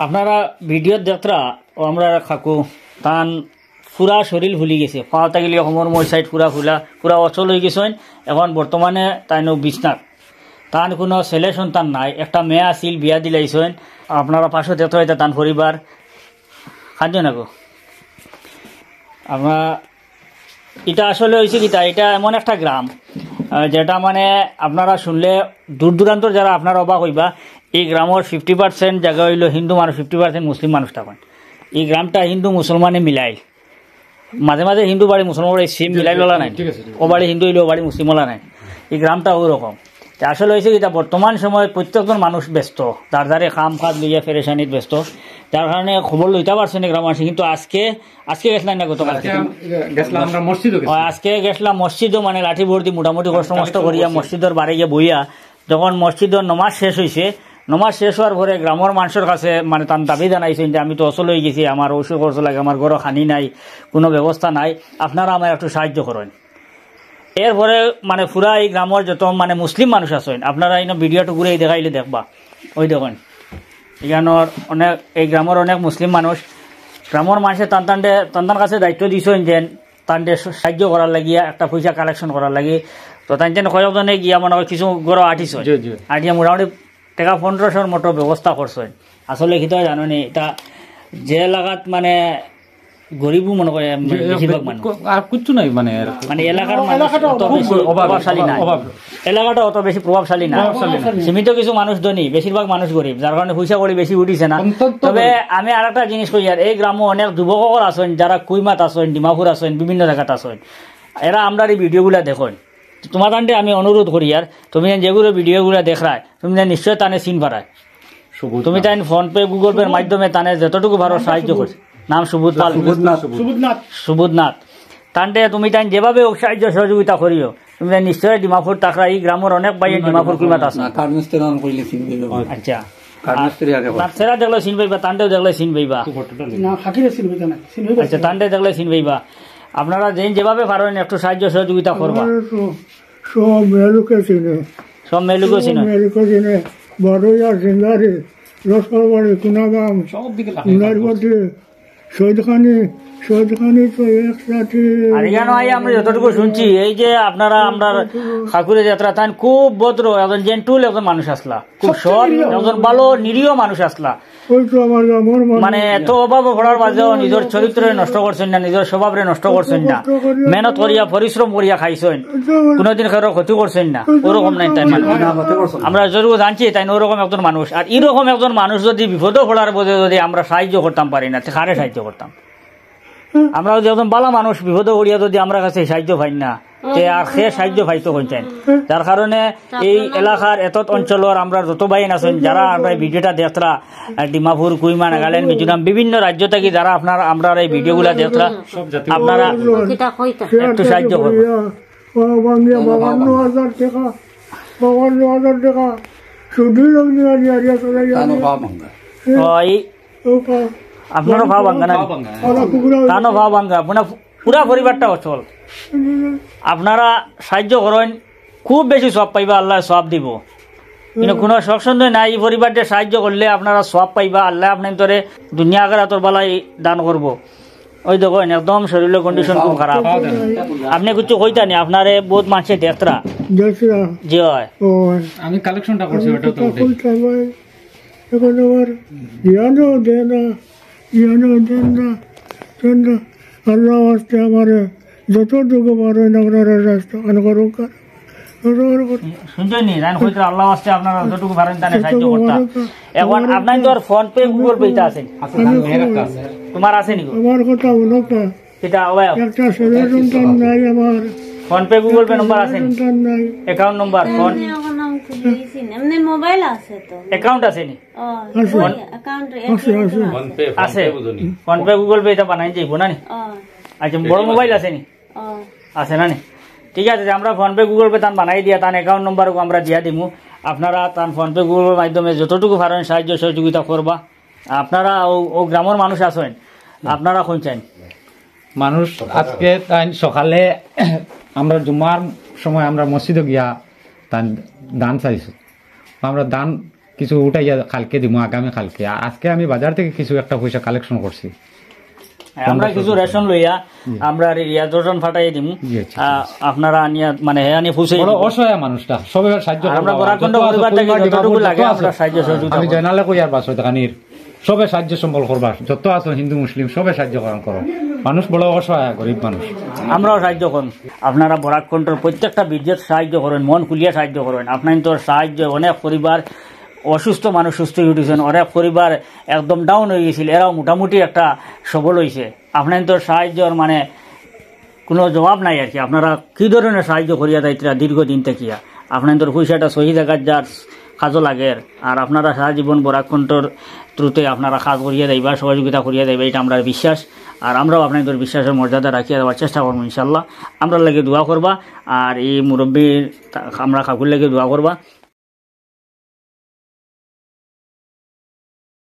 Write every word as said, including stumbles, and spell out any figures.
আপনারা ভিডিওত দেখরা, ও আমরার কাকু, তান পুরা শরীর ফুলি গেছে, পাও থাকি লইয়া কোমর মোর সাইড পুরা ফুলা, পুরা অচল অই গেছইন। এখন বর্তমানে তাইনও বিছনাত, তান কোনো ছেলে সন্তান নাই, একটা মেয়ে আছিল, বিয়া দিলাইছইন। আপনারা পাশো দেখরা, ইটা তান পরিবার। কান্দিও না গো। আমরা, ইটা আসলে অইছে কিতা, ইটা এমন একটা গ্রাম, আহ, যেটা মানে আপনারা শুনলে দূর দূরান্তর যারা, আপনারা অবাক অইবা। এই গ্রামর ফিফটি পার্সেন্ট জাগা অইলো হিন্দু মানুষ, ফিফটি পার্সেন্ট মুসলিম মানুষ থাকইন। এই গ্রামটা হিন্দু মুসলমানে মিলাইল, মাঝে মাঝে হিন্দু বাড়ি মুসলমান বাড়ি সেম মিলাইল অলা নাই। ঠিক আছে, ঠিক আছে। ও বাড়ি হিন্দু অইলো, ও বাড়ি মুসলিম অলা নাই। এই গ্রামটা ওরকম। তে আসলে অইছে কিতা, বর্তমান সময় প্রত্যেকজন মানুষ ব্যস্ত, যার যারে কাম কাজ লইয়া পেরেশানিত ব্যস্ত, যার কারণে খবর লইতা পারছে না গ্রামবাসী। কিন্তু আজকে, আজকে গেছলা না গতকালকে? আজকে গেছলাম আমরা মসজিদও গেছি। অয়, আজকে গেছলাম মসজিদও, মানে লাঠি ভর্তি মোটামুটি কষ্ট মষ্ট করিয়া মসজিদর বারে গিয়া বইয়া, যখন মসজিদর নমাজ শেষ অইছে, নমাজ শেষ অওয়ার পরে গ্রামর মানষর কাছে মানে তান দাবি জানাইছইন যে, "আমি তো অচল অই গেছি, আমার ঔষধ খরচ লাগে, আমার ঘরো খানি নাই, কোনো ব্যবস্থা নাই, আপনারা আমারে একটু সাহায্য করইন।" এরপরে মানে পুরা এই গ্রামর যত মানে মুসলিম মানুষ আছইন, আপনারা ইনো ভিডিওটা ঘুরে দেখাইলে দেখবা, ওই দেখইন, ইখানোর অনেক, এই গ্রামর অনেক মুসলিম মানুষ, গ্রামর মানষে তান তানরে, তান তান কাছে দায়িত্ব দিছইন যে তানরে সাহায্য করার লাগিয়া, একটা পয়সা কালেকশন করার লাগি। তো তাইন যেন কয়েকজনে গিয়া মনে অয় কিছু ঘরো আটিছইন, জি, জি। আটিয়া মোটামুটি টেকা পনেরোশোর মতো ব্যবস্থা করছইন। আসলে কিতা জানো নি, ইটা যে এলাকাত মানে গরিবও মনে করে বেশিরভাগ মানুষ। আর কিচ্ছু নাই মানে এর। মানে এলাকার মানুষ এলাকাটা অত খুব বেশি অভাব, প্রভাবশালী নাই। অভাব। এলাকাটা অত বেশি প্রভাবশালী না। প্রভাবশালী না। সীমিত কিছু মানুষ ধনী, বেশিরভাগ মানুষ গরিব, যার কারণে পয়সা কড়ি বেশি উঠিছে না। অত্যন্ত তবে গরিব। আমি আরেকটা জিনিস কইয়ার, এই গ্রামও অনেক যুবক অকল আছইন, যারা কুইমাত আছইন, ডিমাপুর আছইন, বিভিন্ন জাগাত আছইন, এরা আমরার এই ভিডিওগুলা দেখইন। তুমার তানরে আমি অনুরোধ করিয়ার, তুমি যেগুলো ভিডিওগুলা দেখরায়, তুমি নিশ্চয় তানে চিন পারায়। সুবোধ তুমি নাথ। তাইন PhonePe, Google Pay-র মাধ্যমে তানে যতটুকু পারো সাহায্য করি। নাম সুবোধ পাল। সুবোধ নাথ। সুবোধ নাথ। সুবোধ নাথ। তানরে তুমি তাইন যেভাবে হোক সাহায্য সহযোগিতা করিও। তুমি তাইন নিশ্চয় ডিমাপুর থাকরা, এই গ্রামর অনেক ভাইয়ে ডিমাপুর কুইমাত আছে। না, কাঠ মিস্ত্রি নাম কইলে চিনবে বাবা। আচ্ছা। কাঠ মিস্ত্রি আগে তার চেহারা দেখলে চিন পাইবা, তানরেও দেখলে চিন পাইবা। না, খাকিরে চিন পাইতা না, চিন পাইবা। আচ্ছা, তানরে দেখলে চিন পাইবা। আপনারা যেইন যেভাবে পারইন একটু সাহায্য সহযোগিতা করবা। আমার তো সব মেলুকে চিনে। সব মেলুকে চিনে। সব মেলুকে চিনে। বড়ইয়া, সিঙ্গারি, লস্করবাড়ি, কুনাগাম, সব দিকে লাগাই নারবতি, সৈদখানি, সৈদখানি তো একসাথে। আর ইখানো আই আমরা যতটুকু শুনছি, এই যে আপনারা আমরার ঠাকুরের যাত্রা, তান খুব ভদ্র, একজন জেন্টুল একজন মানুষ আছলা, খুব সৎ, নিরীহ। একজন ভালো নিরীহ মানুষ আছলা। ওই তো আমার, আমার মানে এত অভাব পড়ার মাঝেও নিজের চরিত্ররে নষ্ট করছইন না, নিজের স্বভাবরে নষ্ট করছইন না, নষ্ট করিয়া মেহনত করিয়া পরিশ্রম করিয়া খাইছইন, কোনোদিন কারো ক্ষতি করছইন না, ওরকম নাই তাই মানে। না, ক্ষতি করছইন না। আমরা যতটুকু জানছি তাই ওরকম একজন মানুষ। আর এরকম একজন মানুষ যদি বিপদে পড়ার বোধে যদি আমরা সাহায্য করতাম পারি না, তে কারে সাহায্য করতাম? আমরা যদি একজন ভালা মানুষ বিপদে পড়িয়া যদি আমরার কাছে সাহায্য পাইন না, তে আর কে সাহায্য পাইতো কইন চাইন? যার কারণে এই এলাকার এতত অঞ্চলর আমরা যত ভাইন আছইন, যারা আমরা এই ভিডিওটা দেখরা, আহ, ডিমাপুর, কুইমা, নাগাল্যান্ড, মিজোরাম, বিভিন্ন রাজ্য থাকি যারা আপনারা আমরার এই ভিডিওগুলা দেখরা, সব জাতি আপনারা কিতা কইতা? একটু সাহায্য করবা। বাবা ভাঙ্গিয়া বাবান্ন হাজার টাকা, বাবান্ন হাজার টাকা শুধু লগ্নি আনি আরিয়া চলে তানো যাবে। বাবা ভাঙ্গা। ও, এই ও, পা-, আপনারও পা ভাঙ্গা না? পা ভাঙ্গা। তানো পা ভাঙ্গা, পুরা, পুরা পরিবারটা অচল। আপনারা সাহায্য করইন, খুব বেশি সওয়াব পাইবা, আল্লায় সওয়াব দিবো। কিন্তু কোনো শক সন্দেহ নাই, এই পরিবাররে সাহায্য করলে আপনারা সওয়াব পাইবা, আল্লায় আপনাইনতরে দুনিয়া আখেরাতর বালাই দান করবো। ওই দেখইন, একদম শরীরর কন্ডিশন খুব খারাপ। আপনে কিচ্ছু কইতা নি, আপনারে বউত মানষে দেখরা। দেখরা। জি অয়। ও। আমি কালেকশনটা করছি, ওটা তো ওটাই। কইতা ভাই। এখন আবার জ্ঞানও দেয় না, জ্ঞানও দেন না, দেন না। আল্লাহ ওয়াস্তে আমারে যতটুকু পারইন আপনারা রাস্তা আন করুক। শুনছইন নি? তাইন কইতরা আল্লাহ ওয়াস্তে আপনারা যতটুকু পারইন তানে সাহায্য করতা। এখন আপনাইনতর PhonePe, Google Pay ইতা আছে নি? আছে, তার মেয়ের একটা আছে। তোমার আছে নি গো? আমার কথা হুনো কা। কিতা, ওবা? একটা ছেলে সন্তান নাই আমার। PhonePe, Google Pay নম্বর আছে নি? সন্তান নাই। Account number, phone. এমনি মোবাইল আছে তো। অ্যাকাউন্ট আছে নি? ও, আছে। অ্যাকাউন্ট আছে, আছে। PhonePe, আছে। PhonePe বুঝো নি? PhonePe, Google Pay ইতা বানাই যাইবো না নি? ও। আচ্ছা, বড় মোবাইল আছে নি? ও। আছে না নি? ঠিক আছে, যে আমরা PhonePe, Google Pay তান বানাই দিয়া, তান অ্যাকাউন্ট নম্বর আমরা দিয়া দিমু। আপনারা তান PhonePe, Google Pay মাধ্যমে যতটুকু পারইন সাহায্য সহযোগিতা করবা। আপনারা ও, ও গ্রামর মানুষ আছইন, আপনারা কইন চাইন। মানুষ আজকে তাইন সকালে আমরা জুমার সময় আমরা মসজিদে গিয়া তান দান চাইছি। আমরা দান কিছু উঠাইয়া কালকে দিমু, আগামী কালকে। আ-, আজকে আমি বাজার থেকে কিছু একটা পয়সা কালেকশন করছি। আমরা কিছু রেশন লইয়া আমরা রিয়াজ রোশন ফাটাই দিমু। জি, আচ্ছা, আহ, আপনারা আনিয়া মানে হে আনিয়া পৌঁছে বড় দিমু। অসহায় মানুষটা, সবে সাহায্য আর আমরা করবা। বরাকণ্ঠ যত আছো, পরিবার থেকে কুলমা, যতটুকু ডিমাপুর, লাগে যত আমরা আছো। সাহায্য সহযোগিতা আমি করবো। জানালে কই আর বাসো দেখানির, সবে সাহায্য সম্বল করবা, যত আছো হিন্দু মুসলিম সবে সাহায্য করান করো। মানুষ বড় অসহায়, গরিব মানুষ। আমরাও সাহায্য করুন। আপনারা বরাকণ্ঠর প্রত্যেকটা ভিডিওত সাহায্য করেন, মন খুলিয়া সাহায্য করেন। আপনার তো সাহায্য অনেক পরিবার অসুস্থ মানুষ সুস্থ হয়ে উঠেছেন, অনেক পরিবার একদম ডাউন হয়ে গেছিল, এরাও মোটামুটি একটা সবল হয়েছে। আপনার তো সাহায্যর মানে কোনো জবাব নাই আর কি। আপনারা কি ধরনের সাহায্য করিয়া যাইতরা দীর্ঘদিন থাকিয়া? আপনার তো পয়সাটা সহি জায়গাত যার কাজও লাগের। আর আপনারা সারা জীবন বরাকণ্ঠর থ্রুতে আপনারা কাজ করিয়া যাইবা, সহযোগিতা করিয়া যাইবা, এটা আমরা বিশ্বাস। আর আমরাও আপনাদের বিশ্বাসের মর্যাদা রাখিয়া দেওয়ার চেষ্টা করবো ইনশাল্লাহ। আমরা লাগে দোয়া করবা, আর এই মুরব্বী আমরা কাকুর লাগে দোয়া করবা।